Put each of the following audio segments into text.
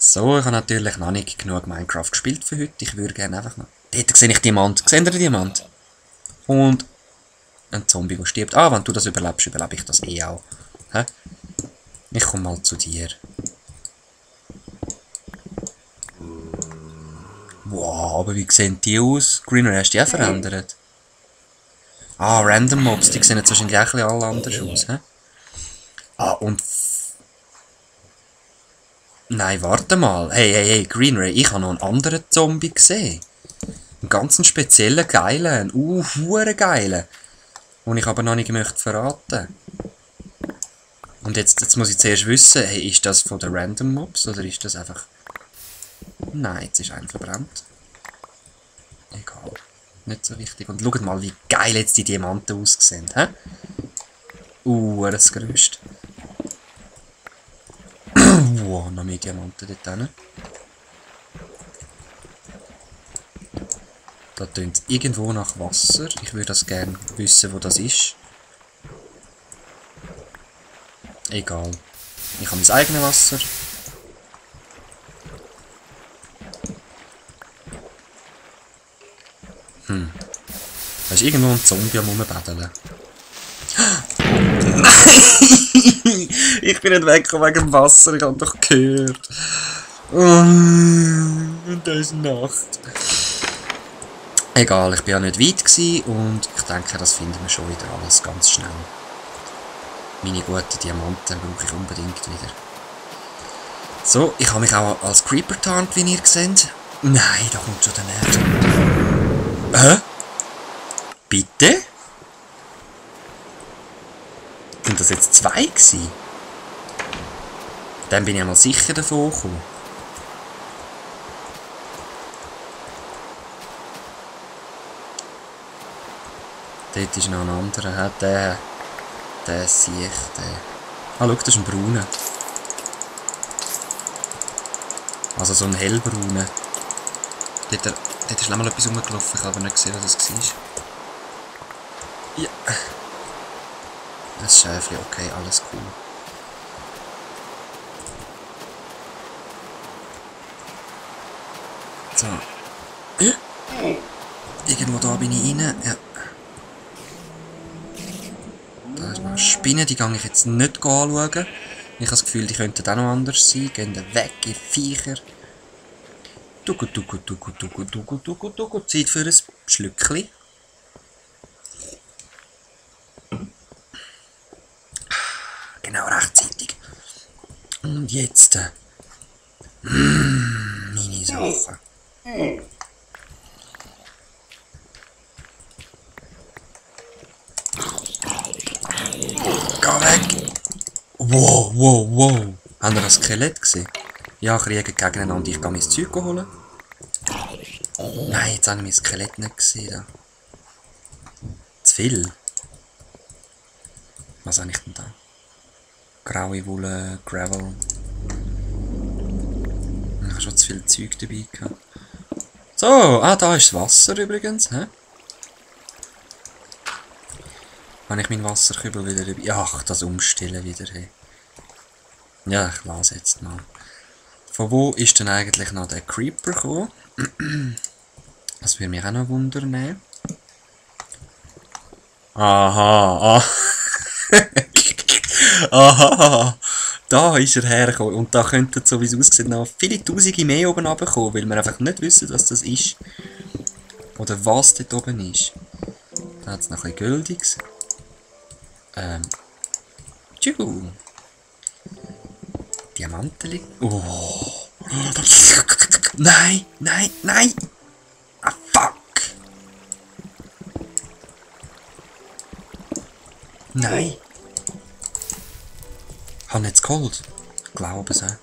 So, ich habe natürlich noch nicht genug Minecraft gespielt für heute. Ich würde gerne einfach noch... Dort sehe ich Diamant. Seht ihr den Diamant? Und ein Zombie, der stirbt. Ah, wenn du das überlebst, überlebe ich das eh auch. Hä? Ich komme mal zu dir. Wow, aber wie sehen die aus? Greener, hast du die auch verändert? Ah, Random Mobs, die sehen jetzt wahrscheinlich auch ein bisschen alle anders aus. Hä? Ah, und... Nein, warte mal. Hey, Greenray, ich habe noch einen anderen Zombie gesehen. Einen ganz speziellen, geilen, einen geilen. Den ich aber noch nicht möchte verraten. Und jetzt muss ich zuerst wissen, hey, ist das von den Random Mobs oder ist das einfach... Nein, jetzt ist einer verbrannt. Egal. Nicht so wichtig. Und schaut mal, wie geil jetzt die Diamanten aussehen. Hä? Das Gerüst. Wow, noch mehr Diamanten dort hinten. Da tönt es irgendwo nach Wasser. Ich würde das gerne wissen, wo das ist. Egal. Ich habe mein eigenes Wasser. Da ist irgendwo ein Zombie am Rumbaddeln. Nein! Ich bin nicht weggekommen wegen dem Wasser, ich habe doch gehört. Und da ist Nacht. Egal, ich bin ja nicht weit gewesen und ich denke, das finden wir schon wieder alles ganz schnell. Meine guten Diamanten brauche ich unbedingt wieder. So, ich habe mich auch als Creeper tarnt, wie ihr seht. Nein, da kommt schon der Nerd. Hä? Bitte? Sind das jetzt 2 gewesen? Dann bin ich einmal sicher davon gekommen. Dort ist noch ein anderer. Der sehe ich. Ah, schau, das ist ein brauner. Also so ein hellbrauner. Dort ist noch mal etwas rumgelaufen. Ich habe aber nicht gesehen, was das war. Ja. Das Schäfchen, okay, alles cool. So. Irgendwo da bin ich rein. Ja. Da ist noch eine Spinne, die gehe ich jetzt nicht anschauen. Ich habe das Gefühl, die könnten auch noch anders sein. Gehen weg, ihr Viecher. Tugu. Zeit für ein Schlückchen. Genau rechtzeitig. Und jetzt. Meine Sachen. Geh weg! Wow. Haben wir das Skelett gesehen? Ja, kriegen gegeneinander. Ich gehe mein Zeug holen. Nein, jetzt habe ich mein Skelett nicht gesehen. Da. Zu viel. Was habe ich denn da? Graue Wolle, Gravel. Ich habe schon zu viel Zeug dabei gehabt. So, da ist das Wasser übrigens. Hä? Habe ich meinen Wasserkübel wieder dabei? Ach, das Umstellen wieder. Hey. Ja, ich lasse jetzt mal. Von wo ist denn eigentlich noch der Creeper gekommen? Das würde mich auch noch wundern. Aha. Aha. Da ist er hergekommen. Und da könnten, so wie es aussieht, noch viele Tausende mehr oben runterkommen, weil wir einfach nicht wissen, was das ist. Oder was dort oben ist. Da hat es noch ein bisschen Güldiges. Tschuhu. Diamanten. Oh. Nein. Ah, fuck. Nein. Haben jetzt Gold? Ich glaube es auch.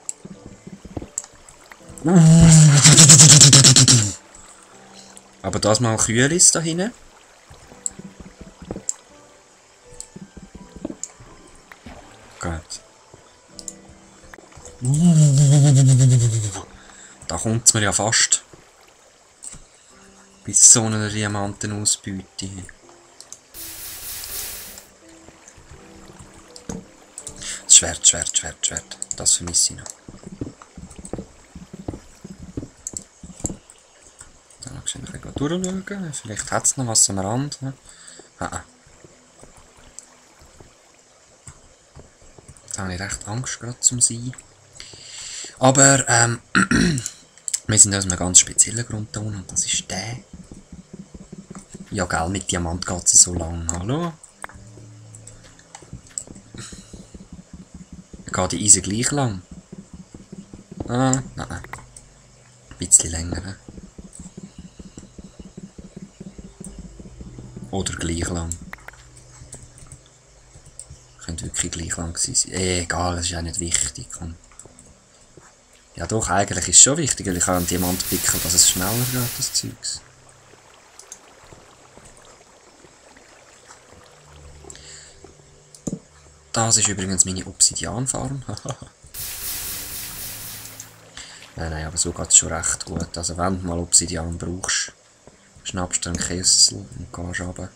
Aber das mal kühl ist da hinten. Gut. Da kommt es mir ja fast. Bis so eine Diamantenausbeute. Schwert. Das vermisse ich noch. durchschauen. Vielleicht hat es noch was am Rand. Da habe ich recht Angst gerade zum Sein. Aber, wir sind aus einem ganz speziellen Grund da unten und das ist der. Ja, gell, mit Diamant geht es so lang. Hallo? Geht die Eisen gleich lang? Nein. Ein bisschen länger. Oder gleich lang. Könnte wirklich gleich lang sein. Egal, das ist ja nicht wichtig. Komm. Ja doch, eigentlich ist es schon wichtig, weil ich kann einen Diamant picken, dass es schneller geht, das Zeugs. Das ist übrigens meine Obsidian-Farm. Nein, aber so geht es schon recht gut. Also wenn du mal Obsidian brauchst, schnappst du einen Kessel und gehst runter.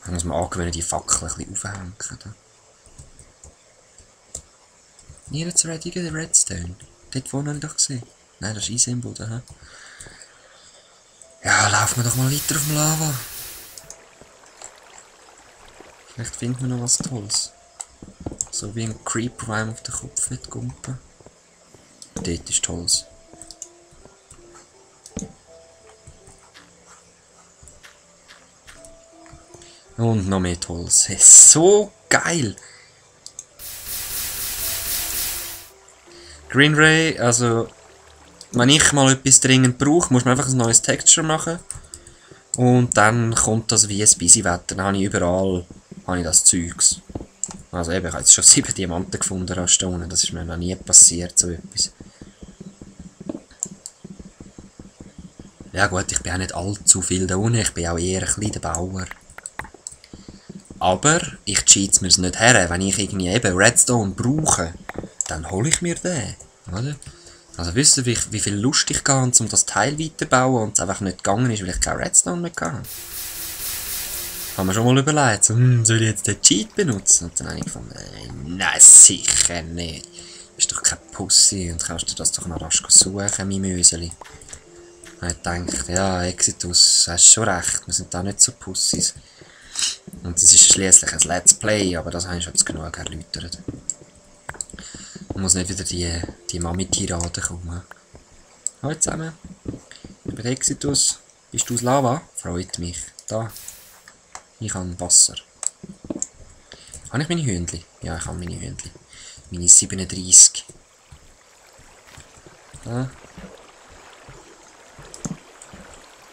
Dann muss man angewöhnen, die Fackel ein bisschen aufhängen. Hier zu readigen, Redstone. Dort vorne habe ich doch gesehen. Nein, das ist Eisen im Boden. Ja, laufen wir doch mal weiter auf dem Lava. Vielleicht finden wir noch was Tolles. So wie ein Creeper, der einem auf den Kopf wird gumpen. Dort ist Tolles. Und noch mehr Tolles. Hey, so geil! Green Ray, also wenn ich mal etwas dringend brauche, muss man einfach ein neues Texture machen. Und dann kommt das wie ein Busy-Wetter. Dann habe ich überall das Zeugs. Also eben, ich habe jetzt schon 7 Diamanten gefunden an Stunden. Das ist mir noch nie passiert, so etwas. Ja gut, ich bin auch nicht allzu viel da unten. Ich bin auch eher ein kleiner Bauer. Aber ich cheats mir's nicht her. Wenn ich irgendwie eben Redstone brauche, dann hole ich mir den. Oder? Also wisst ihr, wie viel Lust ich hatte, um das Teil weiterzubauen und es einfach nicht gegangen ist, weil ich keine Redstone mehr hatte. Haben wir schon mal überlegt, so, soll ich jetzt den Cheat benutzen? Und dann habe ich gefunden, nein, sicher nicht. Du bist doch kein Pussy und kannst du das doch noch rasch suchen, mein Müseli. Und ich dachte, ja, Exitus, hast schon recht, wir sind da nicht so Pussys. Und das ist schliesslich ein Let's Play, aber das habe ich schon genug erläutert. Man muss nicht wieder die Mami-Tiraden kommen. Hallo zusammen. Ich bin Exitus. Bist du aus Lava? Freut mich. Da. Ich habe Wasser. Habe ich meine Hühnchen? Ja, ich habe meine Hühnchen. Meine 37. Da.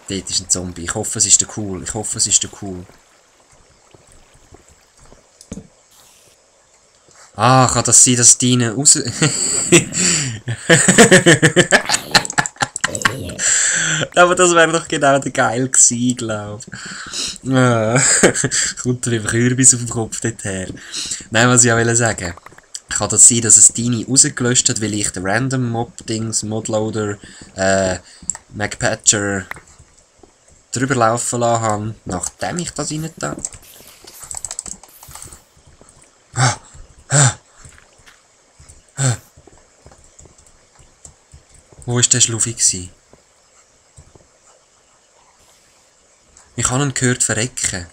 Dort ist ein Zombie. Ich hoffe, es ist der cool. Ich hoffe, es ist der cool. Ah, kann das sein, dass deine raus... Aber das wäre doch genau der geil gewesen, glaube ich. Kommt dir einfach Kürbis auf den Kopf dorthin. Nein, was ich auch sagen wollte. Kann das sein, dass es deine rausgelöscht hat, weil ich den Random Mob-Dings, Modloader, Macpatcher drüber laufen lassen habe, nachdem ich das rein da. Wo war der Schluffi? Ich habe ihn gehört verrecken.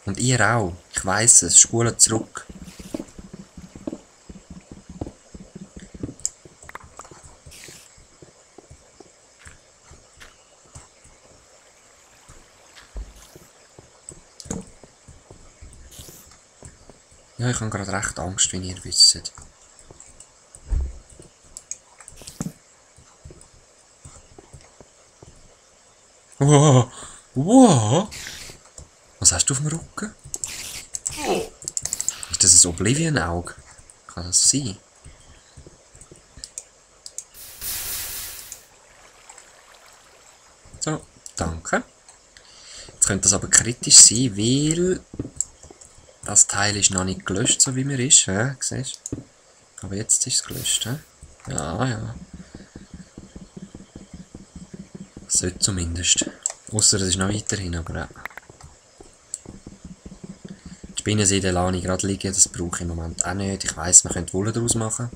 Und ihr auch. Ich weiss es. Spult zurück. Ja, ich habe gerade recht Angst, wie ihr wisst. Wow! Wow! Was hast du auf dem Rücken? Ist das ein Oblivion-Auge? Kann das sein? So, danke. Jetzt könnte das aber kritisch sein, weil das Teil ist noch nicht gelöscht, so wie mir ist. Ja, siehst du? Aber jetzt ist es gelöscht. Ja, ja. Sollte zumindest. Ausser es ist noch weiterhin, aber ja. Die Spinnenseide lasse ich gerade liegen, das brauche ich im Moment auch nicht. Ich weiss, man könnte Wolle daraus machen.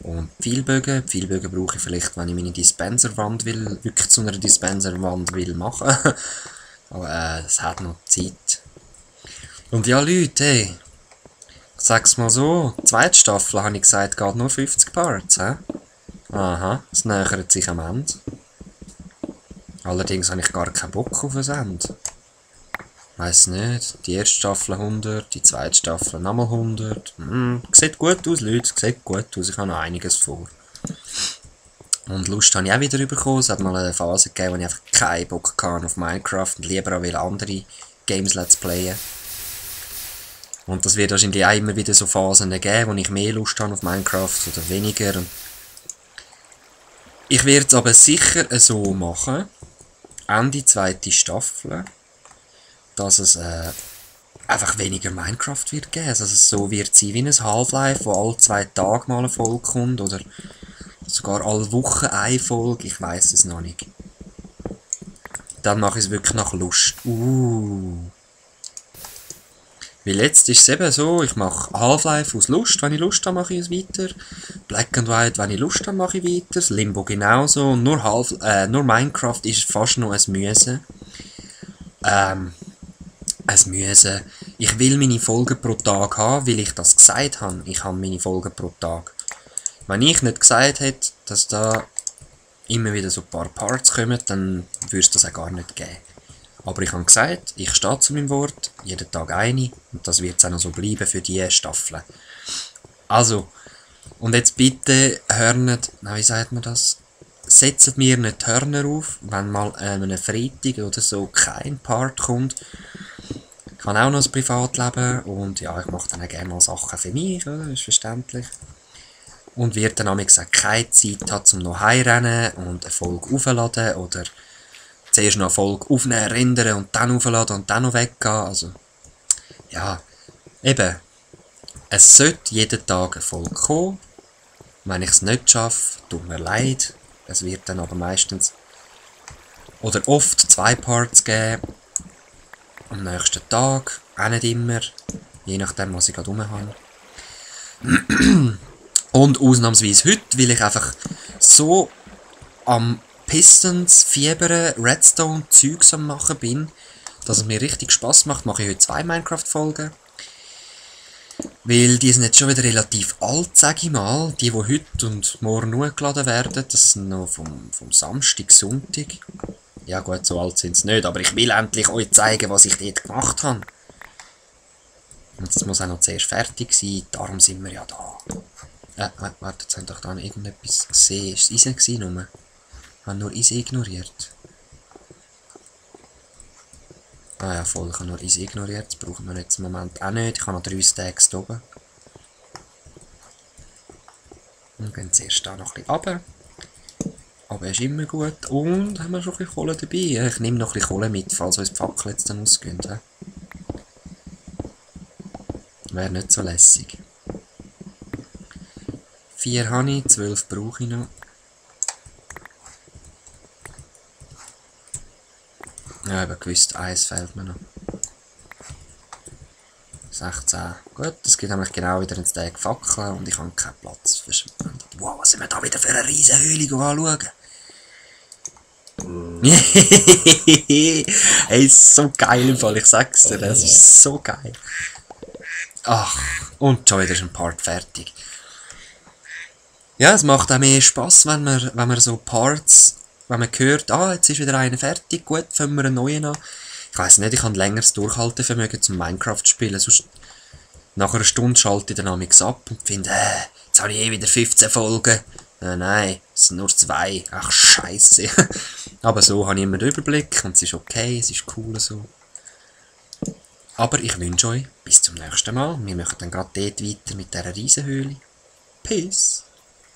Und Pfeilbögen. Pfeilbögen brauche ich vielleicht, wenn ich meine Dispenserwand will, wirklich zu einer Dispenserwand will machen. Aber das hat noch Zeit. Und ja Leute, hey, ich sag's mal so, die zweite Staffel, habe ich gesagt, geht nur 50 Parts, hä? Aha, es nähert sich am Ende. Allerdings habe ich gar keinen Bock auf ein Ende. Weiss nicht, die erste Staffel 100, die zweite Staffel nochmal 100. Sieht gut aus, Leute, sieht gut aus, ich habe noch einiges vor. Und Lust habe ich auch wieder bekommen. Es hat mal eine Phase gegeben, wo ich einfach keinen Bock hatte auf Minecraft und lieber auch andere Games Let's Playen. Und das wird wahrscheinlich auch immer wieder so Phasen geben, wo ich mehr Lust habe auf Minecraft oder weniger. Ich werde es aber sicher so machen, Ende zweite Staffel, dass es einfach weniger Minecraft wird geben. Also es so wird sein wie ein Half-Life, wo alle 2 Tage mal eine Folge kommt oder sogar alle Wochen eine Folge, ich weiß es noch nicht. Dann mache ich es wirklich nach Lust. Weil jetzt ist es eben so, ich mache Half-Life aus Lust, wenn ich Lust habe, mache ich es weiter. Black and White, wenn ich Lust habe, mache ich weiter. Das Limbo genauso. Und nur Minecraft ist fast noch ein Müsse. Ich will meine Folgen pro Tag haben, weil ich das gesagt habe. Ich habe meine Folgen pro Tag. Wenn ich nicht gesagt hätte, dass da immer wieder so ein paar Parts kommen, dann würde es das auch gar nicht geben. Aber ich habe gesagt, ich stehe zu meinem Wort, jeden Tag eine, und das wird auch noch so bleiben für diese Staffel. Also, und jetzt bitte hört, wie sagt man das? Setzt mir nicht Hörner auf, wenn mal an einem Freitag oder so kein Part kommt. Ich habe auch noch ein Privatleben und ja, ich mache dann auch gerne mal Sachen für mich, oder? Ist verständlich. Und wird dann auch gesagt, keine Zeit hat, um noch heimrennen und eine Folge aufladen oder zuerst noch eine Folge aufnehmen, rendern und dann aufladen und dann noch weggehen. Also, ja, eben, es sollte jeden Tag eine Folge kommen. Wenn ich es nicht schaffe, tut mir leid. Es wird dann aber meistens oder oft 2 Parts geben. Am nächsten Tag, auch nicht immer, je nachdem, was ich gerade rum habe. Und ausnahmsweise heute, weil ich einfach so am Pistons, Fiebern, Redstone, Zeugs am machen bin, dass es mir richtig Spass macht, mache ich heute 2 Minecraft-Folgen. Weil die sind jetzt schon wieder relativ alt, sage ich mal. Die heute und morgen hochgeladen werden, das sind noch vom Samstag, Sonntag. Ja gut, so alt sind sie nicht, aber ich will endlich euch zeigen, was ich dort gemacht habe. Und das muss auch noch zuerst fertig sein, darum sind wir ja da. Warte, jetzt haben doch da noch irgendetwas gesehen. Ist es Eisen gewesen, nur? Ich habe nur Eisen ignoriert. Ah ja, voll, ich habe nur Eisen ignoriert. Das brauchen wir jetzt im Moment auch nicht. Ich habe noch 3 Stacks da oben. Und gehen zuerst da noch ein bisschen runter. Aber ist immer gut. Und haben wir schon ein bisschen Kohle dabei? Ich nehme noch ein bisschen Kohle mit, falls uns die Fackel jetzt dann ausgehen. Wäre nicht so lässig. 4 habe ich, 12 brauche ich noch. Ja, eben gewusst, 1 fehlt mir noch. 16. Gut, das gibt nämlich genau wieder einen Stack Fackeln und ich habe keinen Platz verschwendet. Wow, was sind wir da wieder für eine riesen Höhle anschauen? Hey, ist so geil im Fall, ich sag's dir, das ist so geil. Ach, und schon wieder ist ein Part fertig. Ja, es macht auch mehr Spass, wenn man so Parts, wenn man hört, jetzt ist wieder einer fertig, gut, fangen wir einen neuen an. Ich weiss nicht, ich habe längeres Durchhaltevermögen zum Minecraft spielen, sonst nach einer Stunde schalte ich den amigs ab und finde, jetzt habe ich wieder 15 Folgen. Nein, es sind nur 2, ach scheisse. Aber so habe ich immer den Überblick und es ist okay, es ist cool so. Aber ich wünsche euch bis zum nächsten Mal. Wir machen dann gerade dort weiter mit dieser Riesenhöhle. Peace!